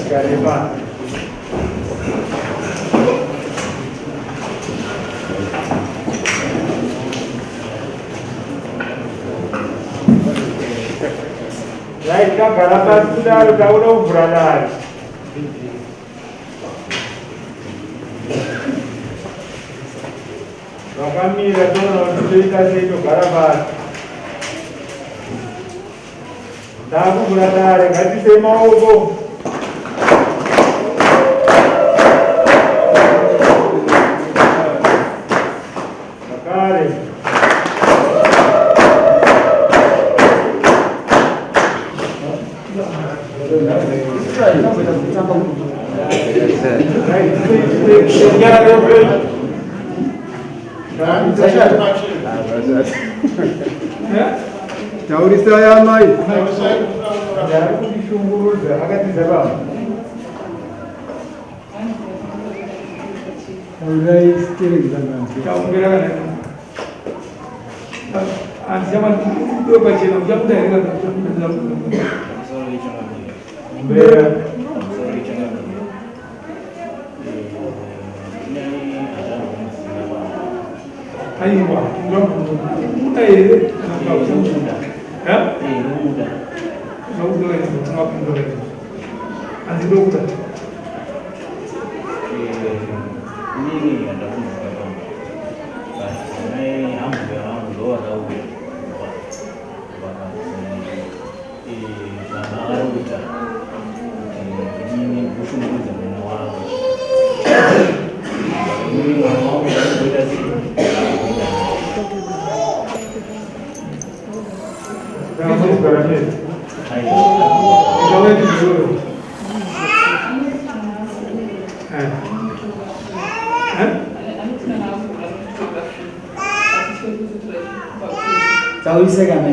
Ngatigare pano. Right, tagara pasi kudaro takuda kuvhura dare. Vakamira toona kuti toita sei togara pasi. Ndakuvhura dare, ngatisei maoko. Zvakare. Taurisai amai. Ndari kundishungurudza akatiza baba. Taurai stereki Taungera kana handichamandiwe pachena muchabuda here kana muchabuda Mbera. Aiwa, unobuda here kana uchabuda? Eh? Uchabuda here kana uchabuda? Handinokuda. Inini handakumboka pamba. But mai ambuya vangu ndo vakauya kumba vakati baba varikuita kuti inini ndikushungurudza mwana wavo. Inini mwana wangu ndakumboita sei? Ndakumboita naye. Aiwa. Taurise kana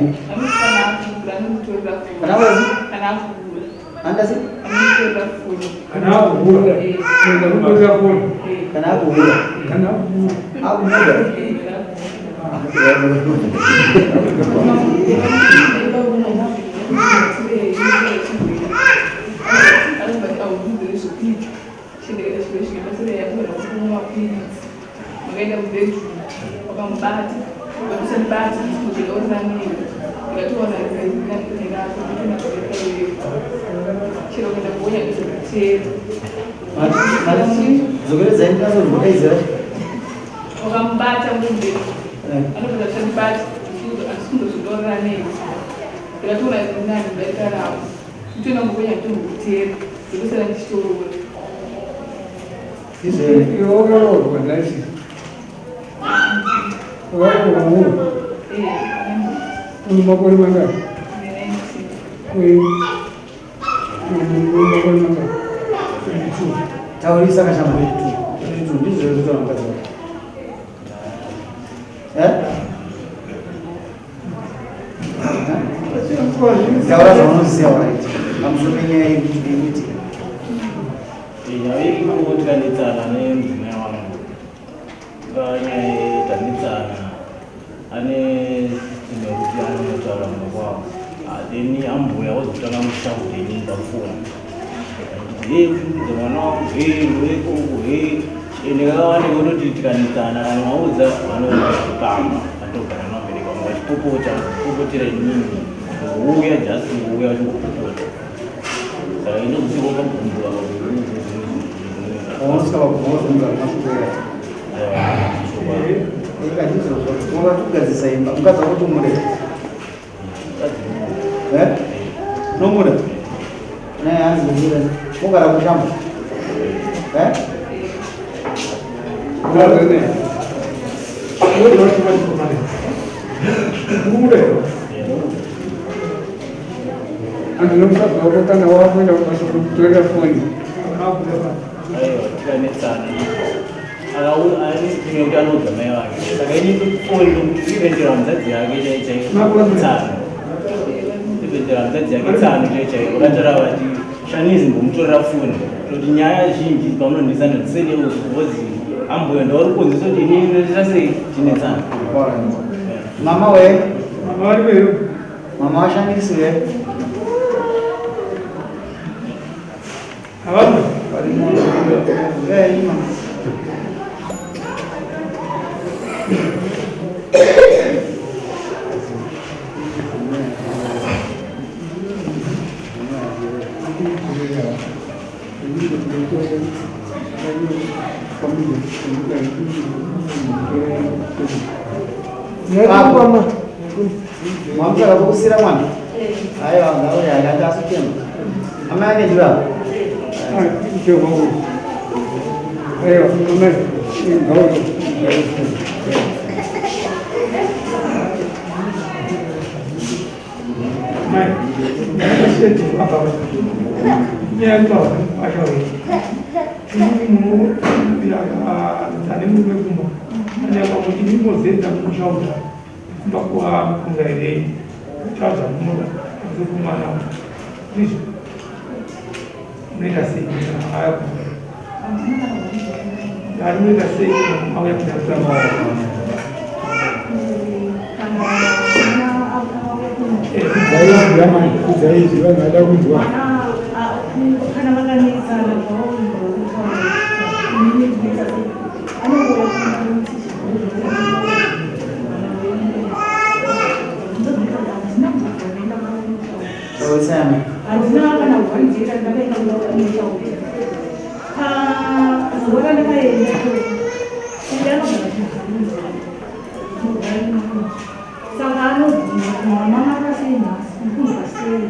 kana wazi andasi Kana akuhura. Kana akuhura. Kana akuhura. Kana akuhura. Akumuda. Makaenda mubedroom wakamubata wakusandibata ndikatoona chero kuenda kuonya ndizokutera. Dzokeredzai ndinazozvodaidzira. Wakamubata mubedroom anobva kusandibata andisingozvidorera nei ndikatoona nani ndaita ravo nditoenda mukuonya nditombokutera ndokusara ndichitorora. Iwe wakaroorwa nhasi. Wakaroorwa munhu. Une makore mangani? Une makore mangani? 22. Taurisa kashamba 22 ndizvo zviri kutaura mukadzi wako. Eh? Taura zvaunoziva right. Pamusoro penyaya iri kuitika. Nyaya yekungoti tanetsana nemudzimai wangu panyaya tanetsana ane system yekuti anotaura mumwe kwavo, then ambuya wozotanga mushaudha inini pafoni, he kushungurudza mwana wangu, he ndoikoko, he ende kakawanda kutoti tikanetsana kana maudza vanopamba vanotogara navabereki vangu vachipopota popotera inini uya just uya vachingopopota. Saka inozosvika pakugumbuka. Unosvika pakugumbuka mashoko. Ndizvozvo wakatogadzisa imba mukadzi wako tomuda. Eh? Nomuda. Naye hanzi muda. Mugara kushamba. Eh? Muda. Anhu nomukadzi wako kana wakuenda kubasa kunokutorera foni. Aiwa, tikanetsana ane kuti anoudza mai vake, saka ini foni nokuti ivendera hanzvadzi yake chai chai tsano, ivendera hanzvadzi yake tsano chai chai. Vakatora vati Shanizi mbomutorera foni toti nyaya zhinji pamunondisana dzisene because ambuya ndauri kukonzesa kuti inini ndoita sei tinetsana. Mama we. Mama vari kweyo. Mama washandisi we. Havamo. Mwamusaka vokusira mwana? Aiwa, ngauya akati asutema. Amai ake ndivavo. Aiwa, amai, ngauya. Mai, ndakasiyeti apa. Nyaya yekutaura achauya. Ane murume kumba. Ane kwakuti ndimbozenza kumusha uta. Kumba kwa mukungairei. Taura munoda. Kuzokumana. Ndizvo. Unoita sei? Aya kumba. Unoita sei? Auya kuna Idzaizvi vanhu vada kunzwa. Kana vakanetsana zvavaunzwa inini ndinoita sei? Anongouya Taurisa amai. Handina kana kuvanzira. Ndakaenda kumusha pazuva randakaenda, uye anogara saka anobvunza kuti, "Mama, makasei nhasi? Ndikunzwa sei?"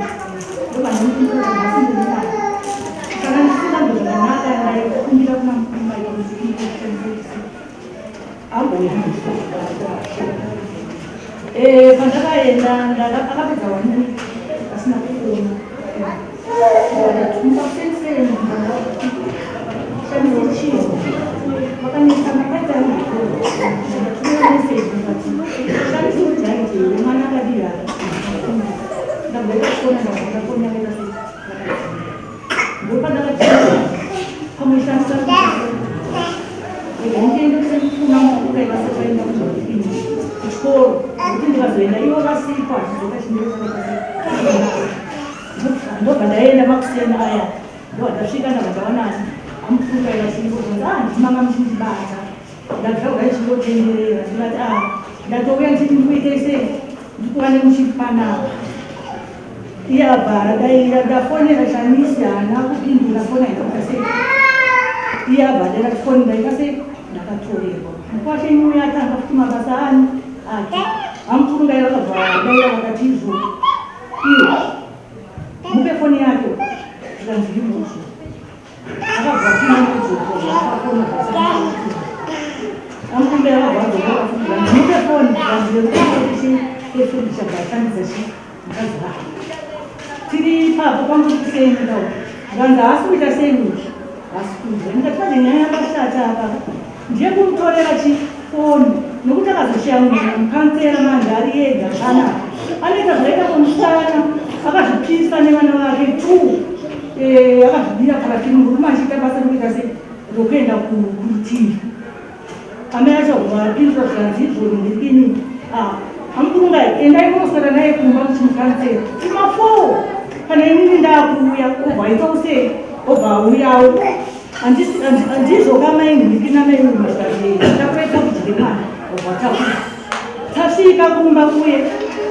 Ndobva ndamupindura kuti, "Nhasi ndiri nani." Kana ndisinganzwa zvakanaka, ndaikumbira kuna mukuru kuti ambouya. Pandakaenda akapedza one week asina kuona. Ndakatuma sensei, shandise chii, vakanetsana paita ndakatumira message, ndikati, "Shandise kuti haiti here, mwana akadii hake?" Ndabva ndafona, ndabva ndafona, yakaita sei, ndopandakati pamwe shandisa ndiende kusendifuna ukaivasa kuenda kuchikoro, nekuti ndikazoenda ivo vasipo hazvizoka chindoa. Ndobva ndaenda makuseni aya, ndobva ndasvika, ndabva ndawanani amufuka ivasipo. A, ndimanga muchindibata, ndabva kudai chingotenderera. Ndikati, "A, ndatouya ndichiti ndikuitei sei, ndikuwane muchipanapa." Iye abva daira, ndafonera Shamisi, haana kupindura foni, aitakuta sei. Iye abva daira foni, ndaita sei, ndakatorerwa. Mukwashe iuya atanga futi mabasa ani ake. Amukurungai vakabva daira, vakati, "Izvo iwo mupe foni yake." Zvikanzi, "Izvozvo." Akabva pinamudzoka akafona, amukumbira, akabva adzoka futi, zvanzi, "Mupe foni." Zvanzi, efoni chabva ashandisa chi mukadzi wake. Tiri ipapo pangoti sei ndau, zvanzi, "Haasi kuita sei uyu, haasi kunzwa." Ndikati, "Pane nyaya yakashata apa, ndiye kumutorera chifoni, nokuti akazoshiya munhu mukansera manje ari ega panapa, anoita zvaita kumusana, akazvipisa nevana vake two, akazvidira parafini, murume achiita basa rekuita sei, rokuenda kurutivi." Amai acho vapindura, zvikanzi, "Izvoni ndikini amukurungai, endai munoswera naye kumba muchimukansera kuma 4. Kana inini ndakuuya, obva aitawo sei, obva auyawo. Handizvo kamai ndikina mai uyu?" Takuita kudye mwana, obva takuya. Tasvika kumba kuye,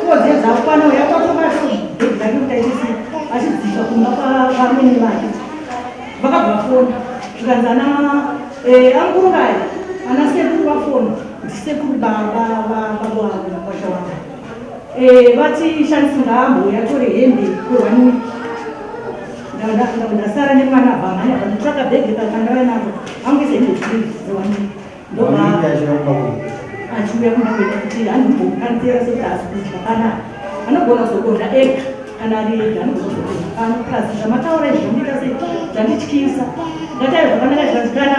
kodzedza kwana uya kwatobata bhegi rake kuti aite sei, achidzika kumba kwamene vake. Vakabva vafona, zvikanzi, "Ana amukurungai, ana sekuru vafona." Ndisekuru baba baba wavo, mukwasha wavo. Vati shandisi ngaambouya atore hembe kwe1 week. Ndasara nemwana, abva mhanya, vandotsvaka bhegi kandauya naro, angoisa hembe 3 dze1 week. Ndobva Wamwingi achiuya kumba kwenyu. Achiuya kumba kwedu kuti handimbomukanzera sekuti haasi kudya panapa, anogona kuzodonha ega. Kana ari ega anogona kuzodonha pano. Plus zvamataura izvi zvandiita sei, zvandityisa. Ndatai zvakanaka, zvikanzi kana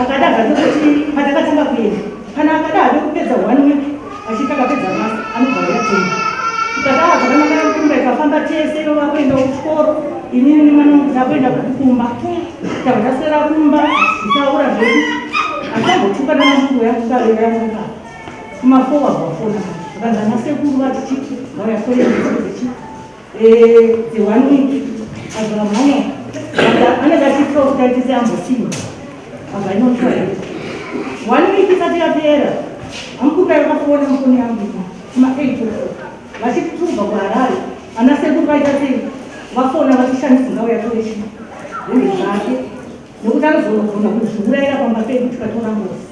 akada zvake kuti patakatanga kuenda, kana akada hake kupedza one week achiti akapedza basa, anobva uyatenga. Tikati, "Ah, zvakanaka." Kumba ikafamba tese, ivo vakuenda kuchikoro, inini nemwana wangu takuenda kumba. Tabva taswera kumba tichitaura zvedu, atambotuka namanungu yangu karera yangu. Kuma 4 wabva wafona, zvakanzi ana sekuru vati chi ngauya toendechi dze1 week. Abva mhanya. Anenge achitya kuti aite seambosimba abva inotora. One week isati yapera, amukukai vakafona mufoni yangu kuma 8 vachiti tubva kuHarare, ana sekuru vaita sei, vafona vachishandisa ngauya tore chi hembe dzake nekuti anozogona kuzviurayira pamba pedu tikatora ngozi.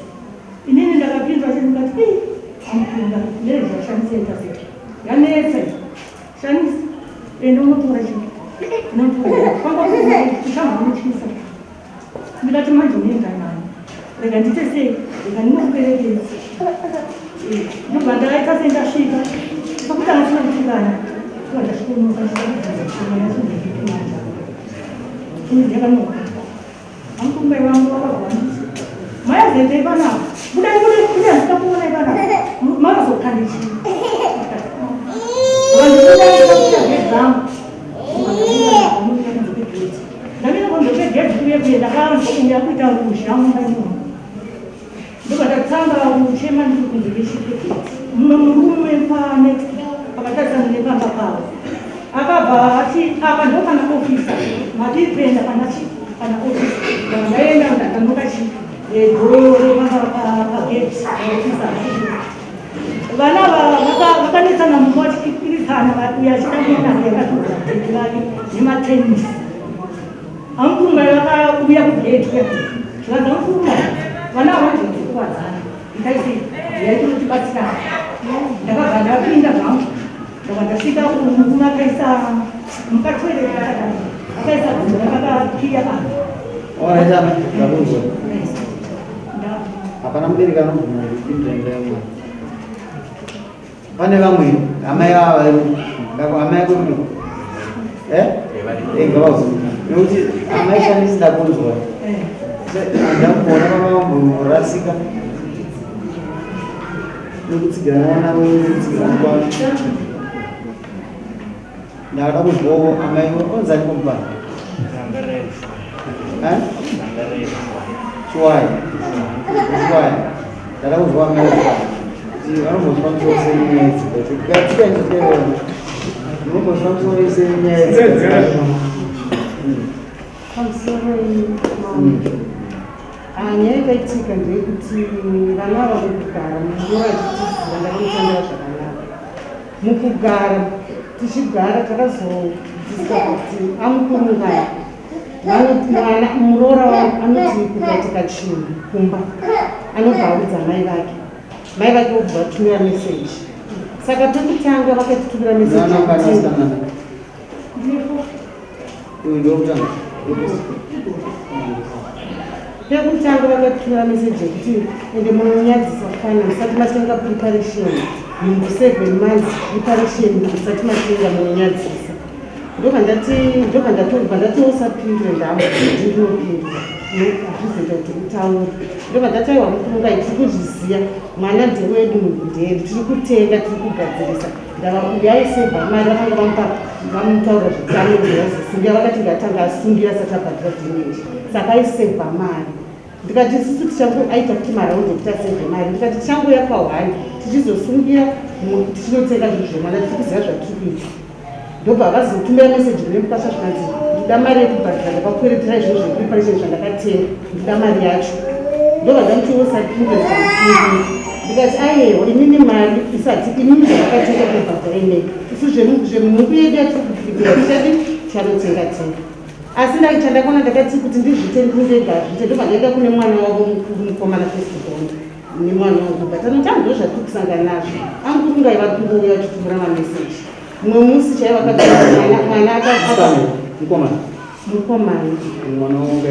Inini ndakapindwa chete ndikati, ii amukunda ndezvashandisa ita sei yanetsa iyi shandisa ende unotora chi unotora kwanga kushamba unotyisa. Ndikati manje unoenda nani, rega ndiite sei, rega ndinokuperekedza. Ndobva ndaita sei, ndasvika pakutanga sina kutukana, ndobva ndasvikonoka ndisakubvunza manje yakanoka amukumbai vangu vakagwanisa mayazoitei panapa, budai budai budai, handida kuonai panapa, makazokandechii vanhu, budai pakuita gedzamu. Ndamira kunze kwegedhi kuye kuye, ndakanzwa uya kuita ruzha mumba imomo, ndobva ndatanga kuchema ndiri kunze kwegedhi. Mumwe murume panext pakatarisana nepamba pavo akabva ati, apa ndo pana officer, madii kuenda pana chi pana officer? Ndabva ndaenda, ndakanoka chi door repamba pagedhi officer. Vana vakanetsana mumba vachikwikwirisana, uyo achida kuenda yakatorwa tete vake nematenisi. Amukurumai vakauya kugedhi kuya, zvikanzi, amukurumai, vana ava vanozokuvadzana, itai sei, yaiti kutibatsirana. Ndakabva ndapinda zvangu, ndabva ndasvika murume akaisa mukatoilet akadai, akaisa gumbo rakakakiya apa. Alright, ana, ndakunzwa. Hapana mubereki anobvuma kupindira imba yamwana. Pane vamwe amai ava vari ndako, amai ako kuno. Eh? Eh, ngavazo. Nekuti amai shandisi ndakunzwa. Ndakuona baba vamborasika. Nekutsigira mwana wenyu, nekutsigira mukwasha. Ndakada kunzwawo amai onzani kumba. Eh? Chiwai. Chiwai. Ndada kunzwa amai kuti vanombozvifambisa sei nyaya idzi. Tsika ichiteerera. Munombozvifambisa sei nyaya idzi. Pamusoro mambo, nyaya yakaitika ndeyekuti vana ava mukugara mungura achitiziva ndakamutambira zvakanaka. Mukugara tichigara takazodzidziswa kuti amukurungai vanoti mwana muroora wavo anoti kukaitika chinhu kumba anobva audza mai vake, mai vake vobva vatumira meseji. Saka pekutanga vakatitumira meseji Nana kana yekuti sanana. Uyu ndokutanga. Pekutanga vakatumira meseji yekuti ende munonyadzisa fana musati matenga preparation nhumbu, 7 months preparation musati matenga, munonyadzisa. Ndobva ndati ndobva ndatobva ndati usapindure, ndamo ndinopindura, hazvizoita kuti utaure. Ndobva ndati aiwa mukurungai, tiri kuzviziva mwana ndewedu, munhu ndeedu, tiri kutenga, tiri kugadzirisa. Ndava yaisevha mari vakanga vamupa vamutaura zvekuti vakati ngatanga asungira asati abhadhira damage, saka aisevha mari. Ndikati isusu tichango aita kuti maraundi ekuti asevhe mari, ndikati tichangouya pahwani tichizosungira tichinotenga zvinhu zvemwana, tiri kuziva zvatiri kuita. Ndobva vazotumira meseji kune mukasha, zvikanzi ndida mari yekubhadhira, ndakakweretera izvozvo zvepreparation zvandakatenga, ndida mari yacho. Ndobva ndamuti usapindura, ndikapindura ndikati aiwa, inini mari isati inini zvandakatenga kubhadhara inei, isu zvemhungu yedu yatiri kuprepare tichadi tichanotenga tenga. Asi chandakaona ndakati kuti ndizviite ndega zviite. Ndobva ndaenda kune mwana wavo mukuru mukomana, first born, nemwana wangu, but anoti ando zvatiri kusangana nazvo angukungai vari kungouya vachitumira mameseji. Mumwe musi chaivo akati mwana Mukomana. Mukomana. Mwana wangu.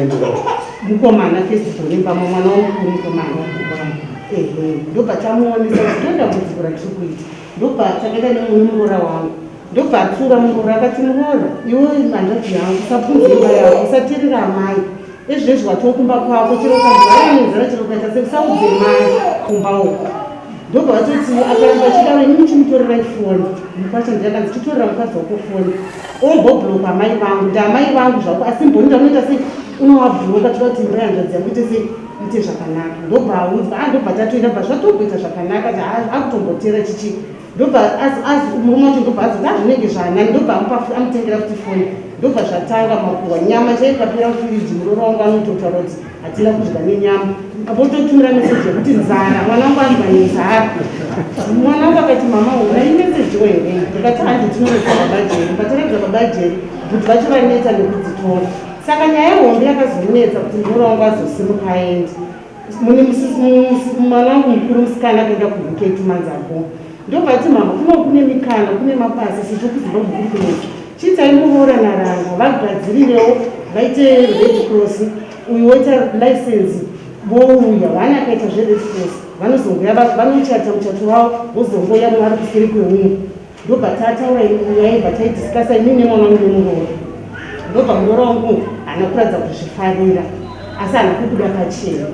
Mukomana first born, pamwe mwana wamukuru mukomana. Ehe, ndobva tamuonesa kuti ndodambudziko ratiri kuita. Ndobva takaenda nemuroora wangu, ndobva atsura muroora, akati muroora, iwe hanzvadzi yangu, usapunze imba yako, usateerera amai. Ezvezvi watokumba kwako, chero ukazvara nenzara, chero ukaita sekusaudze mai kumba uko. Ndobva vatoti akaramba achidaro, imi muchimutorerai foni. Mukwacha ndiakanzi chitorera mukadzi wako foni, ombobhuloka amai vangu, ndaamai vangu zvako, asi mboni ndanoita sei, unovabhuloka. Toda kuti imba yanzvadzi yangu ite sei. Ite zvakanaka. Ndobva audzwa, ah ndobva tatoenda bva zvatomboita zvakanaka, akutombotera chichi. Ndobva murume wacho ndobva azoti ah zvinenge zvanani, ndobva amupa amutengera futi foni. Ndobva zvatanga makuhwa, nyama chaiyo ikapera mufiriji, muroora wangu anototaura kuti hatina kudya nenyama. Vototumira meseji yekuti nzara, mwana wangu anzwa nenzara. Mwana wangu akati mama una imesejiwo here? Ndikati handi tinoredza baba Jerry. Pataredza baba Jerry, but vacho vaneta nekudzitora. Saka nyaya hombe yakazonetsa kuti muroora wangu azosimuka aende. Mune mwana wangu mukuru musikana akaenda kuUK 2 months ago. Ndobva ati mama kuno kune mikana, kune mabasa sezvo kuZimbabwe kuri kunetsa. Chiitai muroora naranga vagadzirirewo vaite Red Cross, uyu woita license vouya. Vana akaita zveRed Cross vanozongoya vanochata muchato wavo vozongoya mumwe ari kuseri kweumwe. Ndobva tataura nyaya ibva taidiscussa inini nemwana wangu wemuroora. Ndobva muroora wangu haana kuratidza kuzvifarira asi haana kubuda pachena.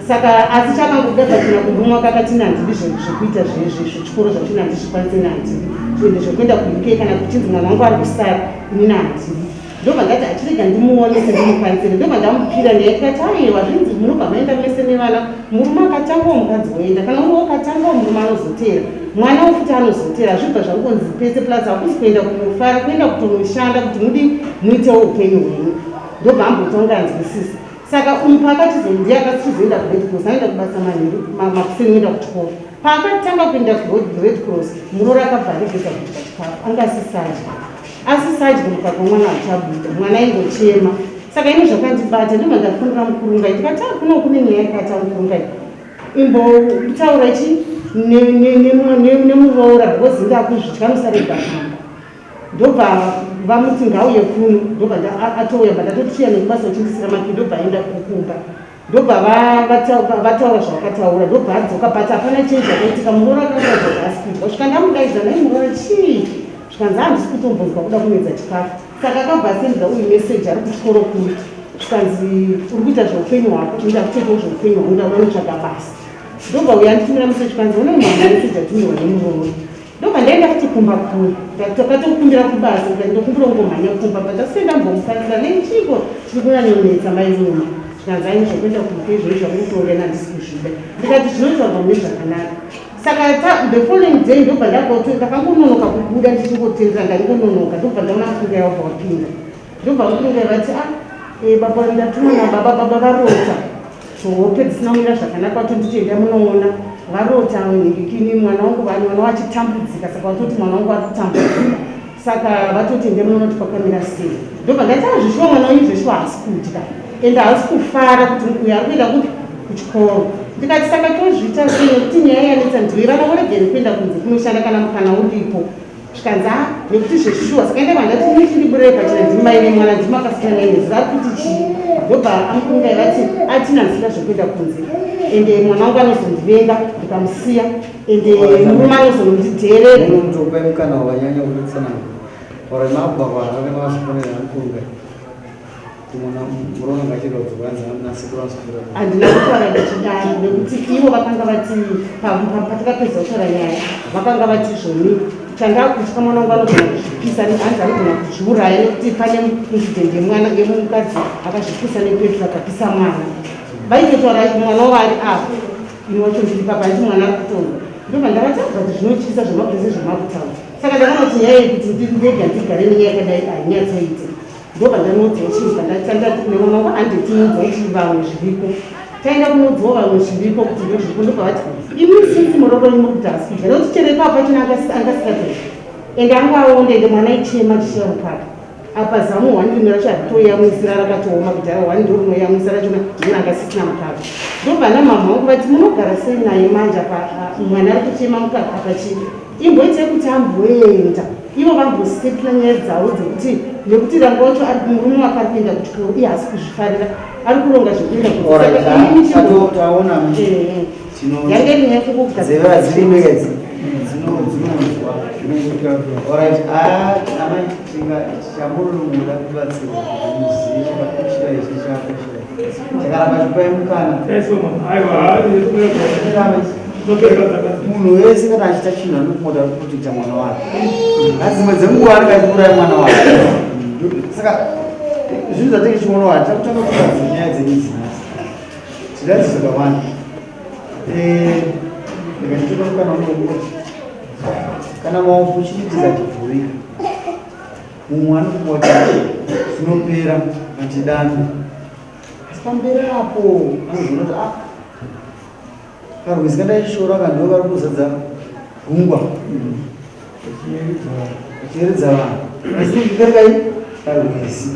Saka asi chakangobuda pachena kumurume wake akati nandidi zvekuita zvechikoro zvacho nandizvikwanise nandidi ende zvekuenda kuUK kana kuchinzi mwana wangu ari kusara inini handidi. Ndobva ndati achirega ndimuonese ndimukwanisire. Ndobva ndamupira nyaya tikati aiwa zvinzi munobva maenda mese nevana, murume akatangawo mukadzi woenda, kana uri wakatangawo murume anozoteera, mwana wofuti anozoteera, zvibva zvangonzi pese plus hakusi kuenda kunofara, kuenda kutonoshanda kuti mudi muitewo upenyu hwenyu. Ndobva ambotanga anzwisisa. Saka uyu paakachizo ndiye akachizoenda kuRed Cross, anoenda kubasa manheru makuseni oenda kuchikoro. Paakatanga kuenda kuRed Cross, muroora akabva aregedza kudya chikafu, anga asisadya. Asisadye mukaka mwana achabuda, mwana aingochema. Saka ini zvakandibata, ndobva ndafonera mukurungai ndikati ah kuno kune nyaya yakati mukurungai. Imbotaura chi nemuroora because ndakuzvitya musarega pamba. Ndobva vamuti ngauye kuno, ndobva atouya bva ndatotiya nekubasa uchindisira maki ndobva aenda kukumba. Ndobva vataura zvavakataura ndobva adzoka but hapana change yakaitika muroora akaratidza kuti haasi kudya. Kusvika ndamudaidza nhai muroora chii? Zvikanzi handisi kutombonzwa kuda kumedza chikafu. Saka akabva asendera uyu message ari kuchikoro kuri. Zvikanzi uri kuita zveupenyu hwako, ini ndakutoitawo zveupenyu hwangu ndakuda kunotsvaga basa. Ndobva uyu anditumira message zvikanzi honai mama message atumirwa nemuroora. Ndobva ndaenda futi kumba kuya. Ndakatokumbira kubasa ndikati ndokumbira kungomhanya kumba but asati ndambomufanira nei chiiko chiri kunyanyonetsa mai Ruma. Zvikanzi aini zvekuenda kumba izvozvi zvamukutonga ini handisi kuzvida. Ndikati zvinotaurwa mune zvakanaka. Saka the following day ndobva ndakangononoka kubuda ndichingotendera ndaingononoka ndobva ndaona mukunga yawabva wapinda. Ndobva mukunga vati ah eh, baba ndatumwa nababa baba varota hope dzisina kumira zvakanaka vatonditi enda munoona varota nhingikini mwana wangu mwana wachitambudzika saka vatoti mwana wangu ari kutambudzika saka vatoti ende munoona kuti kwakamira sei. Ndobva ndati ah zveshuwa mwana wenyu zveshuwa haasi kudya ende haasi kufara kuti uyu ari kuenda kupi kuchikoro. Ndikati saka tozviita sei nekuti nyaya yanetsa ndiwe vana voregere kuenda kunze kunoshanda kana mukana uripo. Zvikanzi ah nekuti zveshuwa saka ndabva ndati ini chindiburei pachena ndimi mai vemwana ndimi makasiyana naye nezuro ari kuti chii. Ndobva amukungai vati atina ndisida zvekuenda kunze ende mwana wangu anozondivenga ndikamusiya ende murume anozondidherera. Unomutopa mukana wakanyanya kutsanangura. Ora mabva kwaHarare mavasofonera amukungai. Handina kutaura ndichidaro nekuti ivo vakanga vati patakapedza kutaura nyaya vakanga vati zvoni chandakutya mwana wangu anogona kuzvipisa hanzi anogona kuzviuraya nekuti pane incident yemwana yemukadzi akazvipisa nepetro akapisa mwana. Vaitotaura mwana wavo ari apa ini wacho ndiri papa handiti mwana ari kutonga. Ndobva ndavati but zvinotyisa zvemabvese zvamakutaura. Saka ndakaona kuti nyaya iyi kuti ndega ndigare nenyaya yakadai hainyatsoite. Ndobva ndanoudzawo chinhu pandati nemwana wangu hande tinoudzawo kuti vamwe zviriko. Taenda kunoudzawo vamwe zviriko kuti ndozviriko ndobva vati imi since muroora wenyu muri kuti haasi kudya nekuti chero ipapo pachona angasikadzoki. Ende anga aonda ende mwana aichema achisvira mukaka. Apa zamu hwani rimwe racho haritoyamwisira rakatooma kudhara hwani ndo rinoyamwisa rachona ndiro ranga sisina mukaka. Ndobva namama vangu vati munogara sei naye manje apa mwana ari kuchema mukaka apa chii. Imboitai kuti amboenda ivo vambosetla nyaya dzavo dzekuti nekuti ranga wacho ari murume wake ari kuenda kuchikoro iye haasi kuzvifarira ari kuronga zvekuenda taona yange iri nyaya yekungogadzira dzirimo idzi dzinonzwa. Alright, amai chamunoda kubatsirwa kuti muzive chakakushira ichi chakakushira chakaramba chipai mukana munhu wese kana achiita chinhu anokuda kuprotecta mwana wake asi dzimwe dzenguva anenge achiuraya mwana wake. Saka zvinhu zvatinge tichiona wati takutanga kugadzira nyaya dzenyu idzi nhasi. Zviratidzo zvakawanda. Eh, ndikachitoka mukana unokuti kana maopportunities achivhurika mumwe anofunga kuti zvinopera vachidana asi pamberi apo anozoona kuti ah karwizi kandaishora ka ndo vari kuzadza gungwa vachiyeredza vanhu asi kari kai karwizi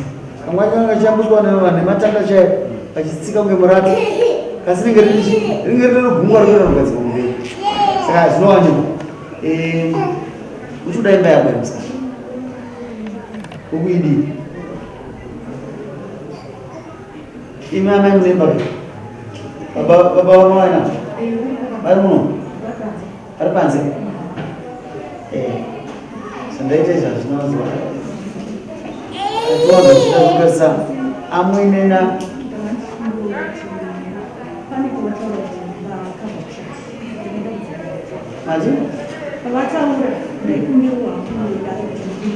kamwe kacho kanga kachiyambuswa nevanhu nematanda chaiwo kachitsika kunge murato kasi ringe ringe riri gungwa rinoenda kugadzikwa kumberi saka zvinowanikwa uchikuda imba yako here musikana ukuidii imi amai mune imba baba baba vamawana vari muno vari panze eh, zvandaita izvi hazvina mazuva atiwanza amwene na Mati? Vataura ndaikumbirawo hangu dare kuti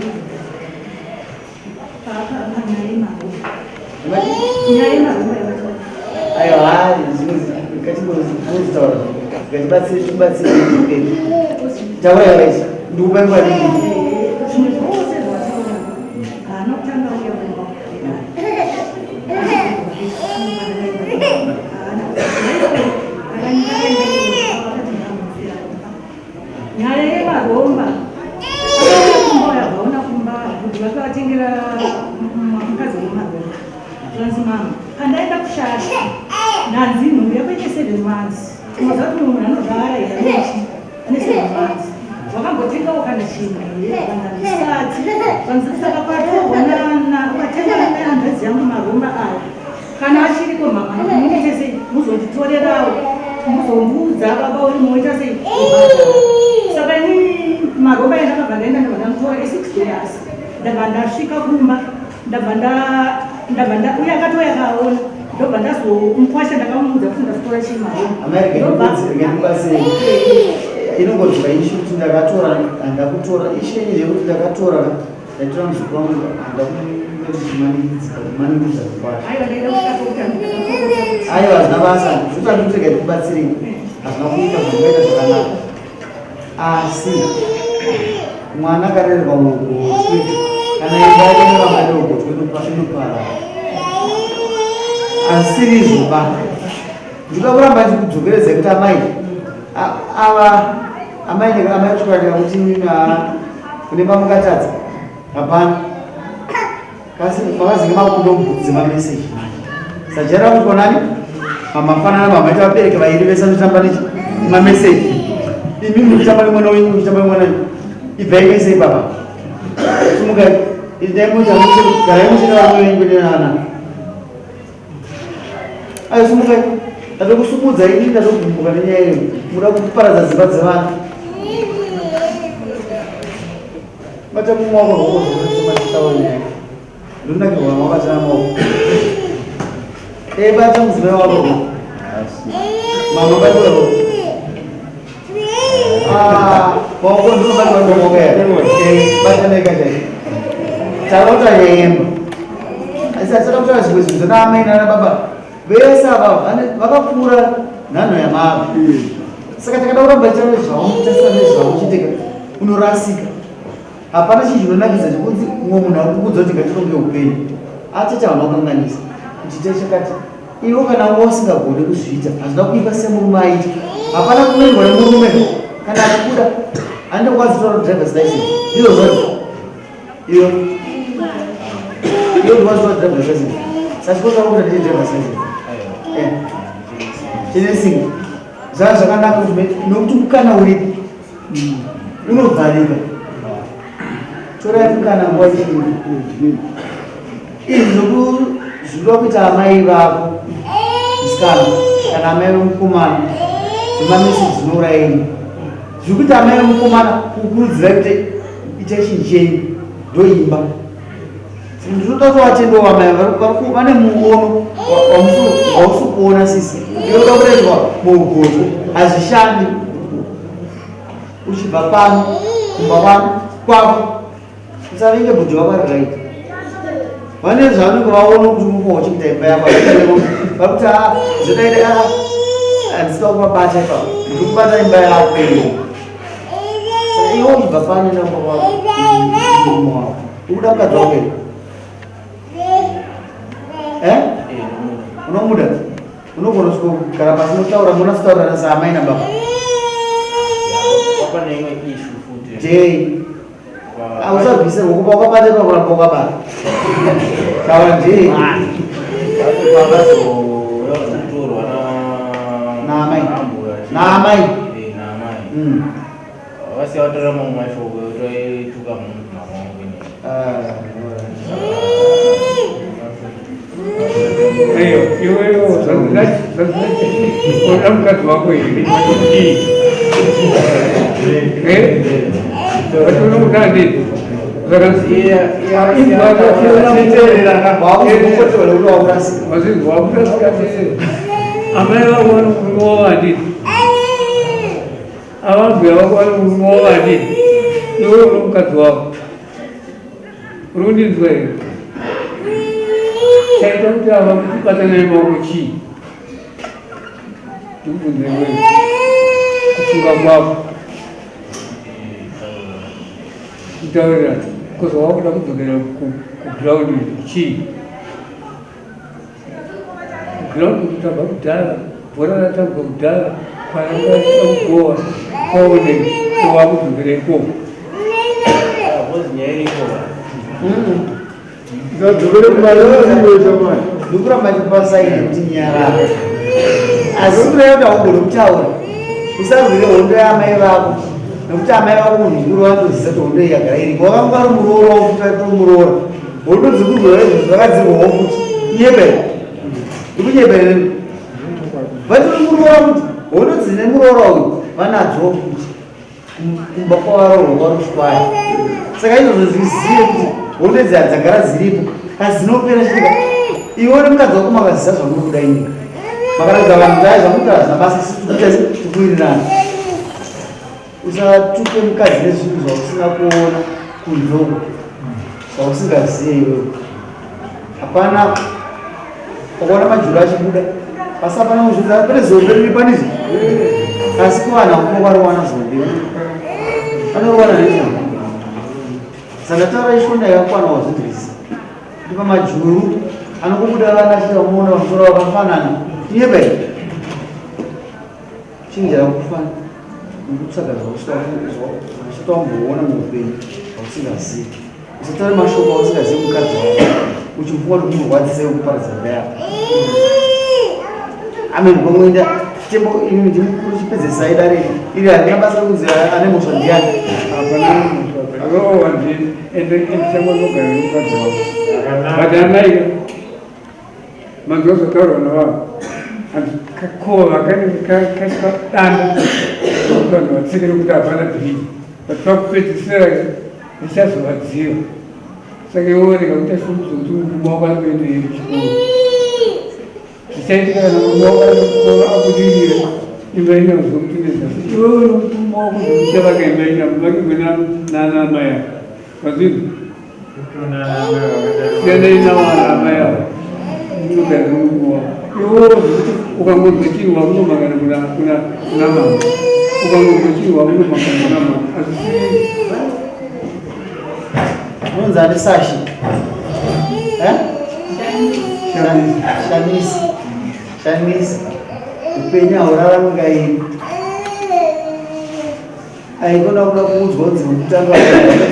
panyaya yemaroma. Nyaya yemaroma yavataura. Aiwa, ngatimbotaura. Ngatibatsire tibatsire upenyu. Taura yaiti. Ndikupa nguva diki. Zvimwe zvose zvavataura haana kutanga uya kumba. Nyaya yevaromba kumba kumba kuti vakavatengera mukadzi wemaromba zvanzi mama pandaenda kushasha ndanzi nhumbu yako ine 7 months unoziva kuti munhu anorwara here ane 7 months wakambotengawo kana chinhu here kana ndisati vanzi saka kwatorwa ukatenga nehanzvadzi yangu maromba aya kana achiriko mama munoita sei muzonditorerawo muzondiudza baba uri moita sei saka inini maromba aya ndakabva ndaenda ndabva ndamutora e6 dollars ndabva ndasvika kumba ndabva ndabva nda uye akatouya akaona ndobva ndazomukwasha ndakamuudza kuti ndazotora chii maromba inongodzwa ishu kuti ndakatora handakutora ishu yenyu yekuti ndakatora ndatora muzukuru wangu handakumanikidza kukwasha aiwa hazvina basa zvekuti andikuti rega ndikubatsirei hazvina kuita zvamungaita zvakanaka asi mwana akarererwa mugotwe kana imba yake nevamwe ine ugotwe inoparara asiri izvo ba ndinoda kuramba ndikudzokeredza kuti amai ava amai amai kuchikora kuti kune pamukatadza hapana kasi makazinge makundo bhuku dzemameseji manje sajara kuti konani mamafanana mamaita vabereki vairi vese anotamba nemameseji imi muchitamba nemwana wenyu muchitamba nemwana wenyu ibvai mese ipapa sumukai indai moita garai muchine vamwe venyu kwete nevana ayo sumukai ndatokusumudza ini ndatogumbuka nenyaya iyo muda kuparadza dzimba dzevana Bata mumwe wako ruoko rwekuti nyaya. Ndonakirwa mabatana maoko. Eh, bata mudzimai wako ruoko. Mama bata ruoko. Ah, maoko ndinobata maoko ya. Eh, bata neka chai. Tarota yemba. Asi asada kutaura zvimwe zvinhu zvana amai nana baba. Vese ava vakapfuura nhanho yamava. Saka takada kuramba tichitaura nezvavo, tichitarisa nezvavo chiteka unorasika. Hapana chinhu chinonakidza chekunzi mumwe munhu ari kukuudza kuti ngatironge upenyu. Atete havana kukanganisa kuti itai chakati. Iwe kana wanga usingagoni kuzviita hazvina kuipa semurume aita. Hapana kunoendwa nemurume kana achikuda anoda kuwazitora driver's license. Ndizvo zvazvo. Iyo. Iyo ndwaziwa driver's license. Sachikosa kuda ndine driver's license. Eh. Chine Zvaa zvakanaka kuti nokuti mukana uripo unovharika. Torai mukana nguva ichiripo. Izvi zvinoda kuita amai vako musikana kana amai vemukomana zvemameseji zvinourayeni zviri kuita amai vemukomana kukurudzirai kuti itai chinhu chenyu ndoimba Ndinoda kuvatendawo amai vane muono wausi kuona sisi. Ndinoda kuendwa muugoto hazvishandi. Uchibva pano kumba kwako kwako usavinge bhudhi vako vari right. Vane zvavanenge vaona kuti unofanwa kuchengeta imba yako. Vari kuti haa zvodaida haa handisida kumabata ipapo. Ndiri kubata imba yako iyo. Saka iwe uchibva pano enda kumba kwako. Murume wako. Uri kuda mukadzi wako here? Eh? Unomuda? Unogona kugara pasi motaura monatsotaurana saamai nababa. Pane imwe issue futi. Jay. Usabvise ruoko pakabata ipapo kuramba wakabata. Taura Jay. Vakazotorwa Naamai. naambuya. Naamai. Eh, naamai. Vasiya vatora mamwe mashoko etoituka munhu mamangu inini. Ah, Eyo, iwewe oda mukadzi wako here? Eh? Vati unomuda handiti? Wakuzomukotora kuti wakurasika. Wazvinzwa wakurasika tese. Amai vako vanomurume wavo handiti? Avambuya vako vanomurume wavo handiti? Iwewe uno mukadzi wako. Uri kundinzwa here? Chaita kuti ava kubatana nemaoko chii? Ndikubvunze iwewe. Kufunga kwako. Kutaurira kozi wakuda kudzokera kuground chii? Kuground kutabva kudhara, bhora ratambwa kudhara, kwaranga kugowa kwaoneka wakudzokera ikoko. Because nyaya iriko. Ngadzokere kumaraaiweza mani. Ndikuramba ndikupa saini kuti nyarara. Asi kureva kuti haugoni kutaura. Usarwire hondo yaamai vako. Nekuti amai vako munhu mukuru vanotozivisa kuti hondo iyi yagara iriko. Wakanga uri muroora wofuti vaitiri muroora. Hondo dzekurwira izvozvo zvakadzirwawo futi. Kunyepa here? Ndikunyepa here? Vatori muroora futi. Hondo dzine muroora uyu vanadzo futi. Kumba kwavaroorwa kwarushwaya. Saka izvozvo zvizive kuti hondo idzi hadzagara dziripo asi dzinopera chete. Iwe nemukadzi wako makaziva zvamuri kuda imi. Makaratidza vanhu kuti ai zvamuri kutaura hazvina basa isi tiri kuita tiri kuwirirana. Usatuke mukadzi nezvinhu zvausina kuona kunze uko zvausingazive iwewe. Hapana ukaona majuru achibuda asi hapana kuzvidza pane zombe riri panizvi asi kuvanhu hakuna kwarowana zombe vanorowana nezombe. Saka taura ishonda yakakwana wazvinzwisisa kuti pamajuru anongobuda vana achiti vamuona vamusoro wakafanana kunyepa here? Chinjira kufana nekutsvaga zvausati wamboona muupenyu zvausingazivi. Usataure mashoko ausingazivi mukadzi wako uchifunga kuti kumurwadzisa iwe kuparadza imba yako. Amen. Pamwe tembo imi ndimukuru chipedzesai dare iri harina basa rekunzi ane mhosva ndiani. Hapana mhosva. Rowa ndini ende ndichangonogara nemukadzi wako. But amai manzwa zvataurwa navanhu hanzi kakova kanenge kaiswa danda kuti vanhu vatsikire kuti hapana bhiriji but pakupedzisira richazovadziva. Saka iwe worega kuita shungu dzekuti murume wako ari kuenda here kuchikoro. Zvichaitika kana murume wako ari kuchikoro abudirira imba inazwa kuti nezasi. Iwewe nomurume wako zvekuchavaka imba ina muvakirwe nana amai ako. Wazvinzwa? Siyanai nawo ana amai avo. Unogara nomurume wako. Iwewe zvekuti ukangonzwa chinhu wakunomhangana kuna kuna kuna mama. Ukangonzwa chinhu wakunomhangana kuna mama. Hazvisi Unonzi ani Sashi? Eh? Shamisi. Shamisi. Upenyu haurarami kaini. Aikona kuda kuudzwa kunzi wekutanga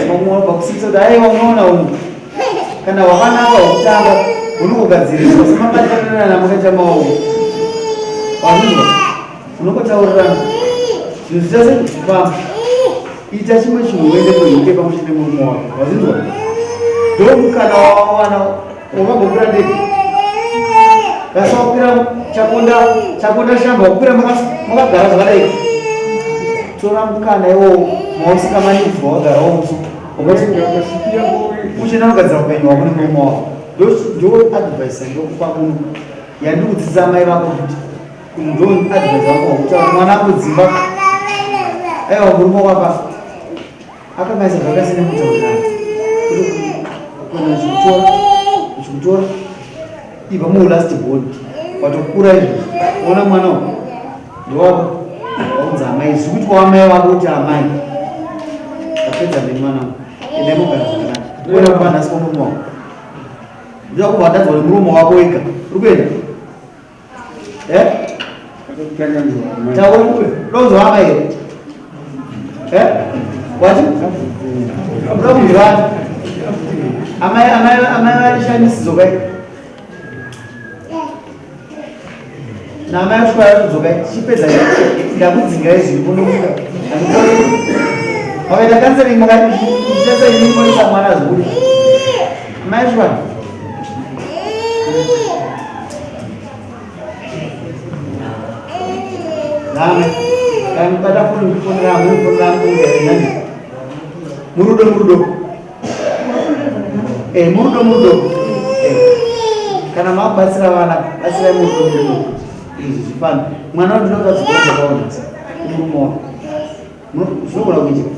mamwe wabva kusimbisa kuti aiwa unoona uyu. Kana wakanaka wekutanga unongogadziriswa semabatanirana makaita maoko. Wazvinzwa? Unongotaurirana. Zvinhu zvichase kufamba. Ita chimwe chinhu uende kuUK pamwe chete nemurume wako. Wazvinzwa? Ndomukana wawawana wakambokura ndege. Kasi wakwira chakonda chakonda shamba wakwira makagara zvakadai. Tora mukana iwowo mausingamanikidzwa wagara womuso. Uchenda kugadzira upenyu hwako nemurume wako. Ndo advice yandokupa kuno yandikudzidzisa amai vako kuti ndo advice wako kuti mwana akudzimba aiwa murume wako akafa akangaisa zvakasiyana kutaurirana kuti kuenda uchikutora uchikutora ibva mu last born. Watokura izvozvi. Ona mwana uyu. Ndowako. Waunza amai. Zviri kuitwa wamai wako kuti amai. Tapedza nemi mwana wangu. Endai mogara zvakanaka. Kuenda kumba nhasi kwamurume wako. Ndoda kubva watanzwa nemurume wako wega. Uri kuenda? Eh? Tauri kupi? Unonzwa amai here? Eh? Wati? Unoda kunzwa? Amai amai amai varishandisi dzokai. Namai asvika yatodzoka tichipedza ndakudzingai zviripo ndokuda. Makaita counseling makatesa ini moisa mwana zvokuti. Amai asvika. Name. Kana mukada foni kufonera mufonera mungu Murudo murudo. Eh, murudo murudo. Eh. Kana makubatsira vana, batsirai murudo murudo. Izvi zvifambe. Mwana wangu ndinoda dzikoro dzakaona. Murume wako. Zvinogona kuitika.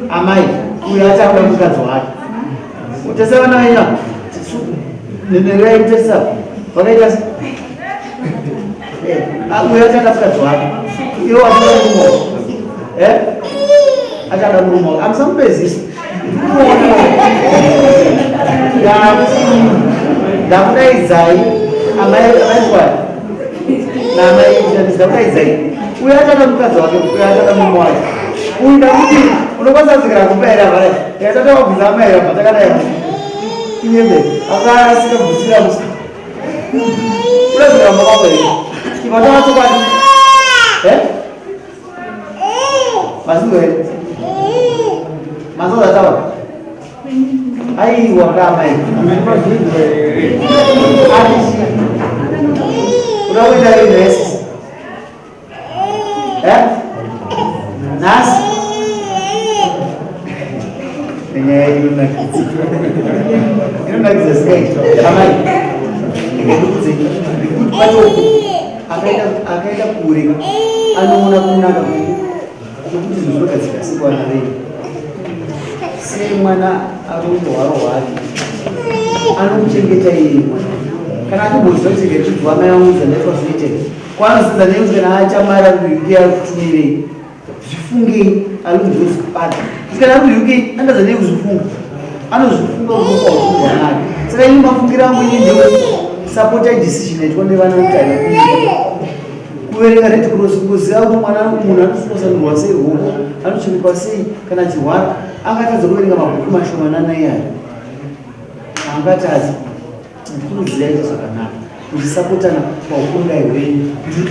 Amai, uyo achakuda mukadzi wake. Utese vana venyu apa. Nenerai mutese apa. Vakaita se. Uyo achada mukadzi wake. Iwo achada murume wake. Eh? Achada murume wake. Amusamupezisa. Ndakudaidzai amai amai kwai. Naamai ndakudaidzai. Uyo achada mukadzi wake, uyo achada murume wake. Uyu ndakuti unokwanisa kudzokera kumba here avara. Ndikatata wabvunza amai here apa takadai. Inyembe akasika kubvusira musi. Unadzokera kumba kwako here? Ivataura chokwadi. Eh? Mazingo here? Mazoza taura. Aiwa kama hivi. Unakuita nini nesi? Eh? Nhasi? Nenyaya inonakidza. Inonakidza singaiti. Amai. Ndikudze. Ndikuti pacho akaenda akaenda kure anoona kunaka kwekuti zvinhu zvinogadzika sekwana venyu. Sei mwana ari kuhwaro hwake anokuchengeta iye mwana. Kana akumboziva kuti ndechibva amai vangu zvandaitwa zvinoitei. Kwaanodzidza nei kuti kana achamara kuUK ari kutumirei? Zvifungei ari kuzozvibata. Kuti kana ari kuUK anotadza nei kuzvifunga? Anozvifunga kunopa ufungu hwanake. Saka ini mafungiro angu ini ndekusapota decision yaitwa nevana kuti haina kuita. Kuverenga Red Cross kungoziva kuti mwana munhu anosanurwa sei ruoko, anochengetwa sei kana achirwara, angatadza kuverenga mabhuku mashomanana iyayo. Angatadza. Ndikurudzira ita zvakanaka muchisapotana paukurungai hwenyu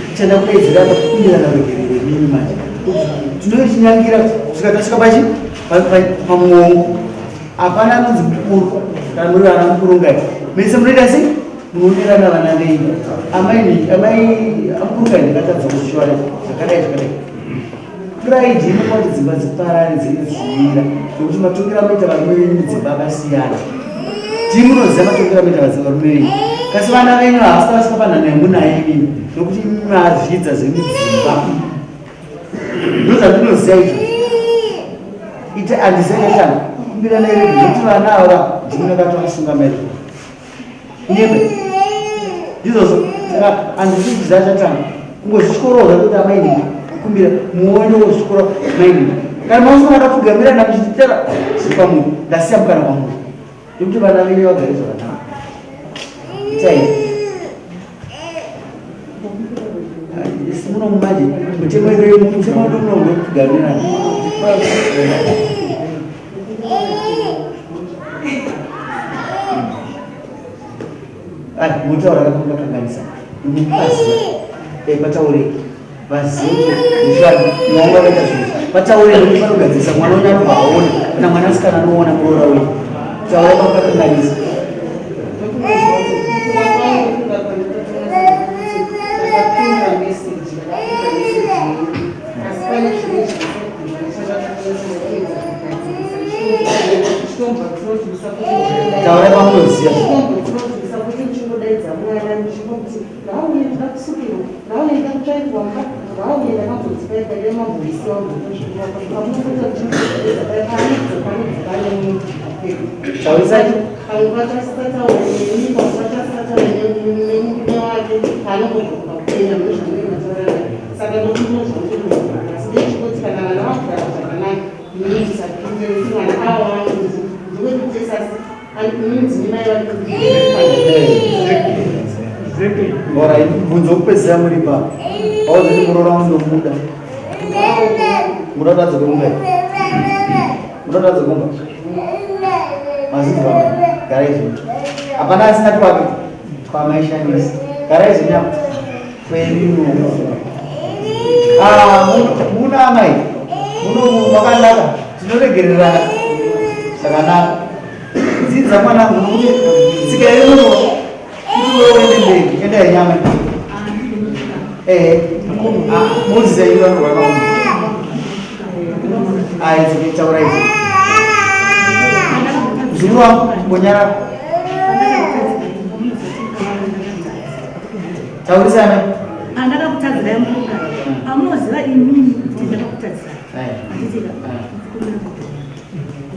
tichada kudaidzira pakukumbirana ruregerero imimi manje tinoichinyangira kusvika tasvika pachi pamwongo hapana anonzi mukuru kana muri vana mukurungai mese munoita sei munoonerana vana venyu amai amai amukurungai ndakatadza kuzvishora zvakadai zvakadai pride inopa kuti dzimba dziparare dzinge dzichimira nekuti matongero amoita varume venyu mudzimba akasiyana tii munoziva matongero amoita varume venyu kasi vana venyu havasita vasvika panhano yamunayo imimi nokuti imimi mazvidza zvemudzimba ndozvandinoziva izvo ite andiziva kumbira nerege nekuti vana ava ndimi vakatovasunga maizvo Nyebe. Ndizvozvo. Saka handisi kuziva chatanga. Kungozvityoroza kuti amai nini. Kumbira muone wozvityora mai nini. Kana mausina akapfugamira ndakuchitera sipa munhu. Ndasiya mukana kwamuri. Nekuti vana venyu vagare zvakanaka. Itai. Isi muno manje mutemo wedu mutemo wedu muno ndokupfugamira. Mutaura kakanganisa mukaziva pataurei vazive mwana vakaita zvinhu pataurei nekuti panogadzirisa mwana wenyu anobva aona kana mwana asikana anoona muroora wenyu taura pakakanganisa Taura pamunoziva. Taurisai. Pamwe pacho asisataura neni, pamwe pacho asisataura nemurume wake, paanongodzoka kuenda mune zvamunenge mataurana. Saka ndokuno zvamutokuziva. Asi ndechikuti kana vana vakugara zvakanaka, inini musapinde nekuti mwana awo wangu ndewekutexas inini ndini mai vake. Alright, mubvunzo wekupedzisira muri pa. Wauzoti muroora wangu ndomuda. Munoda kuti adzoke kumba here? Munoda kuti adzoke kumba? Mazvinzwa amai? Garai zvenyu. Hapana asina twake twamaishandisa. Garai zvenyu apa. Kwenyu. Ah, muna amai. Muno makanaka. Tinoregererana. Zvakanaka. Dzidza mwanangu nokuti tsika yemuno kuti wewe uende mberi. Enda henyu amai. Eh, ah, mudzidza henyu vanorwara. Ah, it's taura izvi. Muzukuru wangu, mbonyara. Taurisa amai. Pandakakutadzirai muruka, amunoziva imimi kuti ndakakutadzirai. Handitika.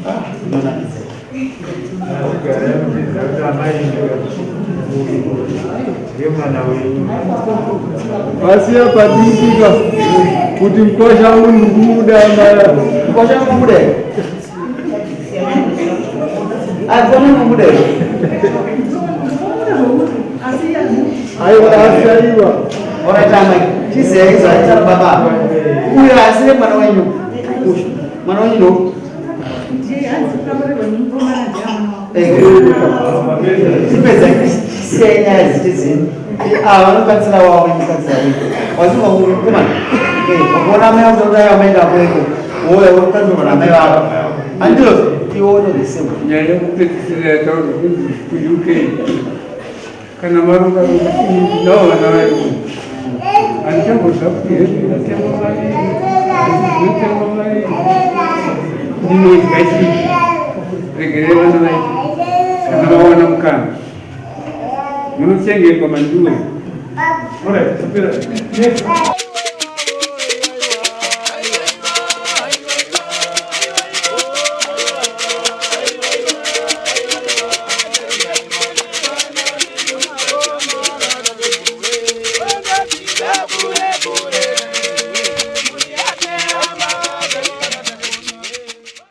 Ah, inonakidza. Vasiya padikika kuti mkwasha uyu ndikumuda amaya. Mkwasha unomuda here? Ah, mkwasha unomuda here? Aiwa asi aiwa. Alright amai, chiziyai zvaita baba. Uyo asiri mwana wenyu. Uyu, mwana wenyu ndo. Chipedza siyai nyaya dzichizini. Ah, vanokatsira wavo inokatsira wenyu. Waziva mukomana. Eh, wakuona amai vako kuti aiwa maenda kweko. Woya wokatsirwa namai vako. Andiro iwe uno the same. Nyaya yekupedzisira yataurwa kunzi kuUK kana maronga ndinawo vana variko handichamboziva kuti hembe inotengwa mari inotengwa mari ndinodya chii regerei vana vaite kana vawana mukana munochengetwa manduwe. Alright, tapera. Next.